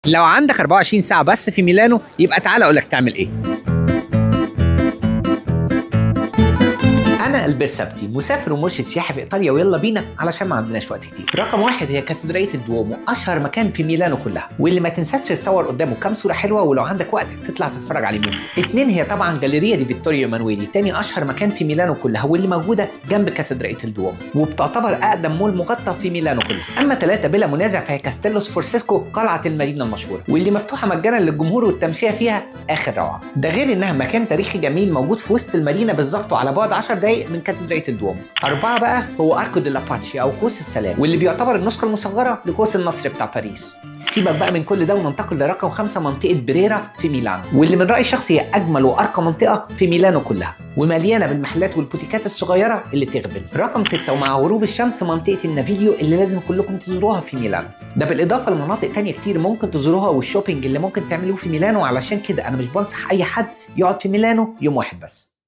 لو عندك 24 ساعة بس في ميلانو يبقى تعالى اقول لك تعمل ايه. انا البير سبتي، مسافر ومرشد سياحي في ايطاليا، ويلا بينا علشان ما عندناش وقت كتير. رقم 1 هي كاتدرائية الدومو، اشهر مكان في ميلانو كلها، واللي ما تنساش تتصور قدامه كام صوره حلوة، ولو عندك وقت تطلع تتفرج عليه من فوق. 2 هي طبعا جاليريا دي فيتوريو ايمانويلي، تاني اشهر مكان في ميلانو كلها، واللي موجودة جنب كاتدرائية الدومو، وبتعتبر اقدم مول مغطى في ميلانو كلها. اما 3 بلا منازع فهي كاستيلو سفورسيسكو، قلعه المدينة المشهورة، واللي مفتوحة مجانا للجمهور والتمشيه فيها اخر روعه. ده غير انها مكان تاريخي جميل موجود في وسط المدينة بالظبط، وعلى بعد 10 دقايق من كاتدرائية الدومو. 4 بقى هو اركو ديلا باتشي او قوس السلام، واللي بيعتبر النسخة المصغرة لقوس النصر بتاع باريس. سيبك بقى من كل ده وننتقل لرقم 5، منطقة بريرا في ميلانو، واللي من رأيي الشخصي هي أجمل وأرقى منطقة في ميلانو كلها، ومليانة بالمحلات والبوتيكات الصغيرة اللي تغبن. رقم 6 ومع غروب الشمس منطقة النافيليو اللي لازم كلكم تزوروها في ميلانو. ده بالإضافة لمناطق تانية كتير ممكن تزوروها، وال shopping اللي ممكن تعملوه في ميلانو. علشان كده أنا مش بنصح أي حد يقعد في ميلانو يوم واحد بس.